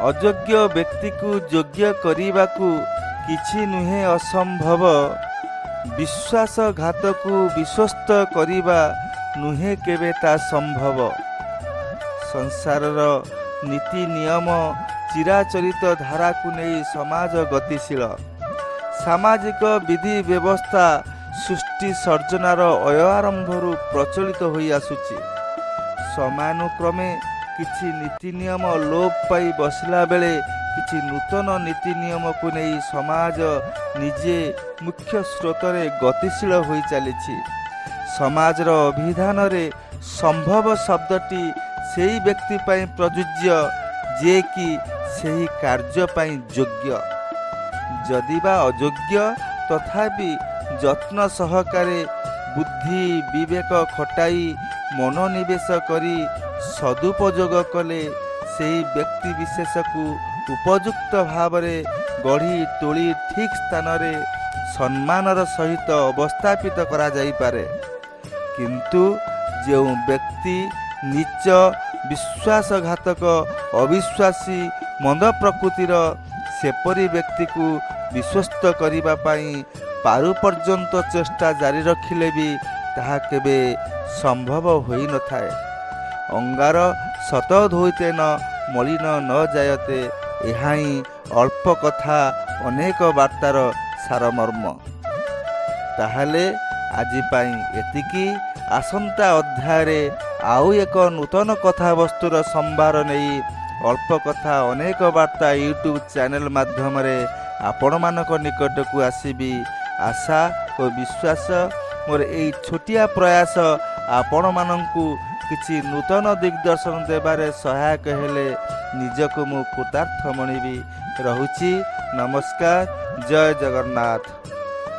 ଅଯୋଗ୍ୟ ବ୍ୟକ୍ତିକୁ ଯୋଗ୍ୟ କରିବାକୁ କିଛି ନୁହେଁ ଅସମ୍ଭବ, ବିଶ୍ୱାସଘାତକୁ ବିଶ୍ୱସ୍ତ କରିବା ନୁହେଁ କେବେ ତା ସମ୍ଭବ। ସଂସାରର ନୀତି ନିୟମ, ଚିରାଚରିତ ଧାରାକୁ ନେଇ ସମାଜ ଗତିଶୀଳ। ସାମାଜିକ ବିଧି ବ୍ୟବସ୍ଥା ସୃଷ୍ଟି ସର୍ଜନାର ଅୟଆରମ୍ଭରୁ ପ୍ରଚଳିତ ହୋଇ ଆସୁଛି। ସମୟାନୁକ୍ରମେ କିଛି ନୀତି ନିୟମ ଲୋପ ପାଇ ବସିଲା ବେଳେ କିଛି ନୂତନ ନୀତି ନିୟମକୁ ନେଇ ସମାଜ ନିଜେ ମୁଖ୍ୟ ସ୍ରୋତରେ ଗତିଶୀଳ ହୋଇ ଚାଲିଛି। ସମାଜର ଅଭିଧାନରେ ସମ୍ଭବ ଶବ୍ଦଟି ସେଇ ବ୍ୟକ୍ତି ପାଇଁ ପ୍ରଯୁଜ୍ୟ, ଯିଏକି ସେହି କାର୍ଯ୍ୟ ପାଇଁ ଯୋଗ୍ୟ। ଯଦି ବା ଅଯୋଗ୍ୟ, ତଥାପି ଯତ୍ନ ସହକାରେ ବୁଦ୍ଧି ବିବେକ ଖଟାଇ ମନୋନିବେଶ କରି ସଦୁପଯୋଗ କଲେ ସେହି ବ୍ୟକ୍ତି ବିଶେଷକୁ ଉପଯୁକ୍ତ ଭାବରେ ଗଢ଼ି ତୋଳି ଠିକ୍ ସ୍ଥାନରେ ସମ୍ମାନର ସହିତ ଅବସ୍ଥାପିତ କରାଯାଇପାରେ। କିନ୍ତୁ ଯେଉଁ ବ୍ୟକ୍ତି ନୀଚ, ବିଶ୍ୱାସଘାତକ, ଅବିଶ୍ୱାସୀ, ମନ୍ଦ ପ୍ରକୃତିର, ସେପରି ବ୍ୟକ୍ତିକୁ ବିଶ୍ୱସ୍ତ କରିବା ପାଇଁ ପାରୁ ପର୍ଯ୍ୟନ୍ତ ଚେଷ୍ଟା ଜାରି ରଖିଲେ ବି ତାହା କେବେ ସମ୍ଭବ ହୋଇନଥାଏ। ଅଙ୍ଗାର ଶତ ଧୋଇତେନ ମଳିନ ନ ଜାୟତେ, ଏହା ହିଁ ଅଳ୍ପ କଥା ଅନେକ ବାର୍ତ୍ତାର ସାରମର୍ମ। ତାହେଲେ ଆଜି ପାଇଁ ଏତିକି। ଆସନ୍ତା ଅଧ୍ୟାୟରେ ଆଉ ଏକ ନୂତନ କଥାବସ୍ତୁର ସମ୍ଭାର ନେଇ ଅଳ୍ପ କଥା ଅନେକ ବାର୍ତ୍ତା ୟୁଟ୍ୟୁବ୍ ଚ୍ୟାନେଲ୍ ମାଧ୍ୟମରେ ଆପଣମାନଙ୍କ ନିକଟକୁ ଆସିବି। ଆଶା ଓ ବିଶ୍ୱାସ, ମୋର ଏଇ ଛୋଟିଆ ପ୍ରୟାସ ଆପଣମାନଙ୍କୁ କିଛି ନୂତନ ଦିଗ୍ଦର୍ଶନ ଦେବାରେ ସହାୟକ ହେଲେ ନିଜକୁ ମୁଁ କୃତାର୍ଥ ମଣିବି। ରହୁଛି, ନମସ୍କାର, ଜୟ ଜଗନ୍ନାଥ।